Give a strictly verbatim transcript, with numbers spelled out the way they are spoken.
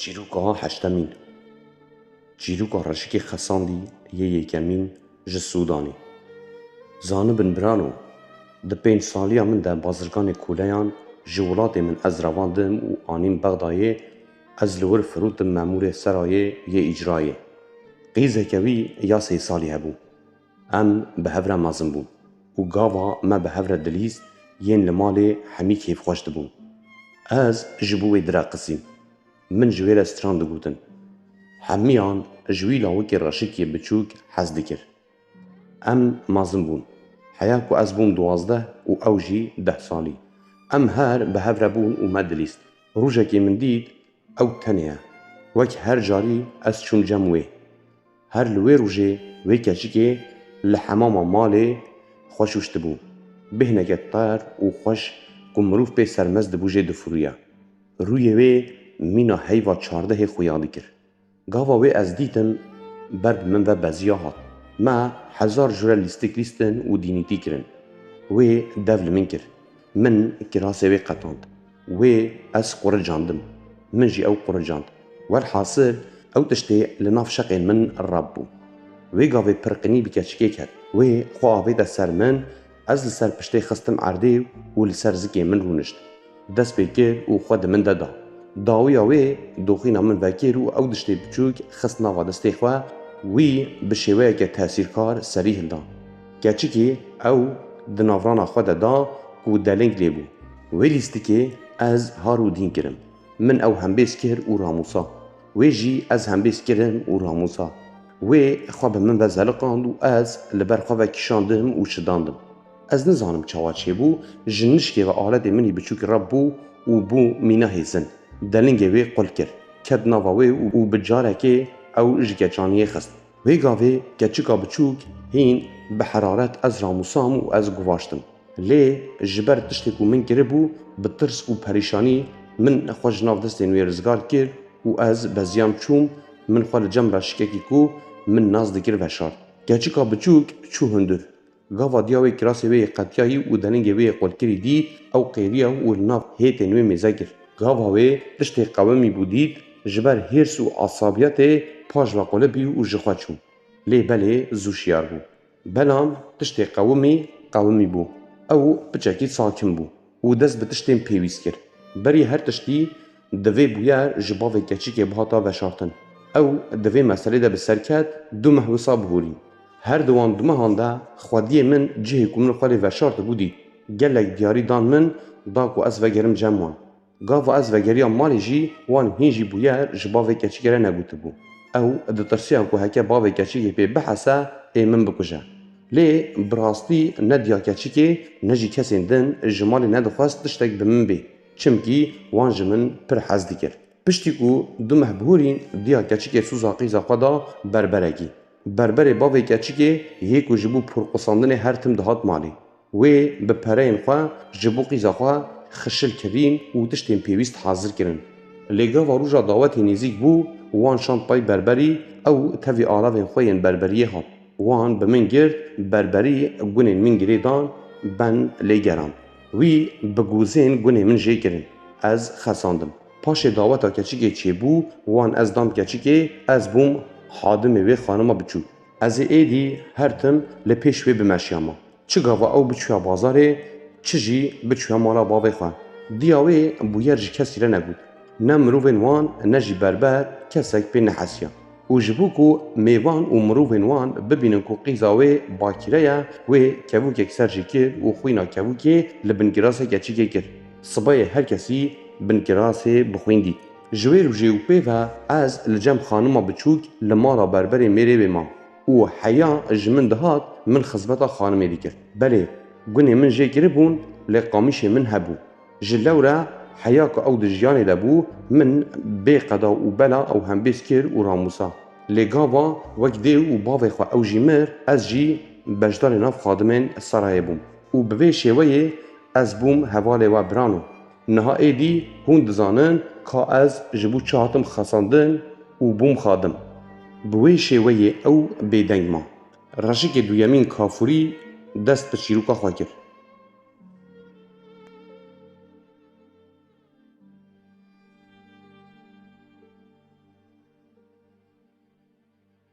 Çîroka heştemîn. Çîroka reşikê xesandî yê yekemîn ji Sûdanê. Zanibin birano, di pênc saliya min de bazirganê koleyan ji welatê min ez revandim û anîm Bexdayê, ez li wir firotim memûrê serayê yê îcrayê. Qîzeke wî ya sê salî hebû. Em bi hev re mezin bûn û gava me bi hev re dilîst yên li malê hemî kêfxweş dibûn. Ez ji bo wê direqisîm. Min ji wê re stran digotin. Hemiyan ji wî lawikê reşikê biçûk hez dikir. Em mezin bûn. Heya ku ez bûm duwazdeh û ew jî deh salî. Em her bi hev re bûn û me dilîst. Rojekê min dît ew tenê ye. Wek her carî ez çûm cem wê. Her li wê rojê wê keçikê li hemama malê xwe şûştibû. Bêhneke ter û xweş ku mirov pê sermest dibû jê difiruye. Rûyê wê mîna heyva çardehê xuya dikir. Gava wê ez dîtim, ber bi min ve beziya hat. Me hezar jûre lîstik lîstin û dînîtî kirin. Wê dev li min kir. Min kirasê wê qetand. Wê ez quricandim. Min jî ew quricand. Werhasil, ew tiştê li nav şeqên min rab bû. Wê gavê pirqinî bi keçikê ket. Wê xwe avête ser min, ez li ser piştê xistim erdê û li ser zikê min rûnişt. Dest pê kir û xwe di min de da. Dawiya wê doxîna min vekir û ew diştê biçûk xist nava destê xwe, wî bi şêweyeke tesîrkar serî hilda. Keçikê ew di navrana xwe de da ku deling lê bû. Wê lîstikê ez har û dîn kirim. Min ew hembêz kir û ramûsa. Wê jî ez hembêz kirim û ramûsa. Wê xwe bi min ve zeliqand û ez li ber xwe ve kişandim û şidandim. Ez nizanim çawa çêbû, ji nişkê ve aletê min î biçûk reb bû û bû mîna hêzin. Delingê wê qul kir. Ket nava wê û, û bi carekê ew ji keçaniyê xist. Wê gavê keçika biçûk hîn bi heraret ez ramûsam û ez guvaştim. Lê ji ber tiştê ku min kiribû, bi tirs û perîşanî min xwe ji nav destên wê rizgar kir û ez beziyam çûm, min xwe li cem reşikekî ku min nas dikir veşart. Keçika biçûk çû hundir. Gava diya wê kirasê wê yê qetiyayî û deningê wê yê qulkirî dît, ew qêriya û li nav hêtên wê mêze kir. Gava wê tiştê qewimî bû dît, ji ber hêrs û asabiyetê paş ve qulipî û ji xwe çû. Lê belê zû şiyar bû. Belam tiştê qewimî, qewimî bû. Ew piçekî sakin bû û dest bi tiştên pêwîst kir. Berî her tiştî divê bûyer ji bavê keçikê bihata veşartin. Ew di vê meselê de bi ser ket, du meh wisa bihûrî. Her di wan du mehan de xwediyê min cihê ku min xwe lê veşartibû dît. Gelek diyarî dan min, da ku ez vegerim cem wan. Gava ez vegeriya malê jî wan hîn jî bûyer ji bavê keçikê re negotibû. Ew ditirsiya ku heke bavê keçikê pê bihese ê min bikuje. Lê bi rastî ne diya keçikê ne jî kesên din ji malê nedixwest tiştek bi min bê. Çimkî wan ji min pir hez dikir. Piştî ku du meh bihûrîn diya keçikê soza qîza xwe da berberekî. Berberê bavê keçikê yê ku ji bo pûrqusandinê her tim dihat malê. Wê bi pereyên xwe ji bo qîza xwe xişil kirîn û tiştên pêwîst hazir kirin. Lê gava roja dawetê nêzîk bû, wan şand pay berberî, ew tevî alavên xwe yên berberiyê hat. Wan bi min girt, berberî gunên min girê dan, ben lê geran. Wî bi gozên gunê min jê kirin. Ez xesandim. Paşê daweta keçikê çêbû, wan ez dam keçikê, ez bûm hadimê wê xanima biçûk. Ez ê êdî her tim li pêş wê bimeşiyama. Çi gava ew biçûya bazarê, çi jî biçûya mala bavê xwe. Diya wê bûyer ji kesî re negot. Ne mirovên wan, ne jî berber kesek pê nehesiya. Û ji bo ku mêvan û mirovên wan bibînin ku qîza wê bakîre ye, wê kevokek ser jê kir û xwîna kevokê li bin kirasê keçikê kir. Sibayê her kesî bin kirasê bi xwîn dît. Ji wê rojê û pê ve ez li cem xanima biçûk li mala berberê mêrê wê mam û heya ji min dihat, min xizmeta xanimê dikir. Belê, gunê min jê kiribûn, lê qamîşê min hebû. Ji lewre heya ku ew di jiyanê de bû, min bê qeda û bela ew hembêz kir û ramûsa. Lê gava wek dê û bavê xwe ew jî mir, ez jî beşdarê nav xadimên serayê bûm. Û bi vê şêweyê ez bûm hevalê we birano. Niha êdî hûn dizanin ka ez ji bo çi hatim xesandin û bûm xadim. Bi wê şêweyê ew bêdeng ma. Reşikê duyemîn Kafûrî dest bi çîroka xwe kir.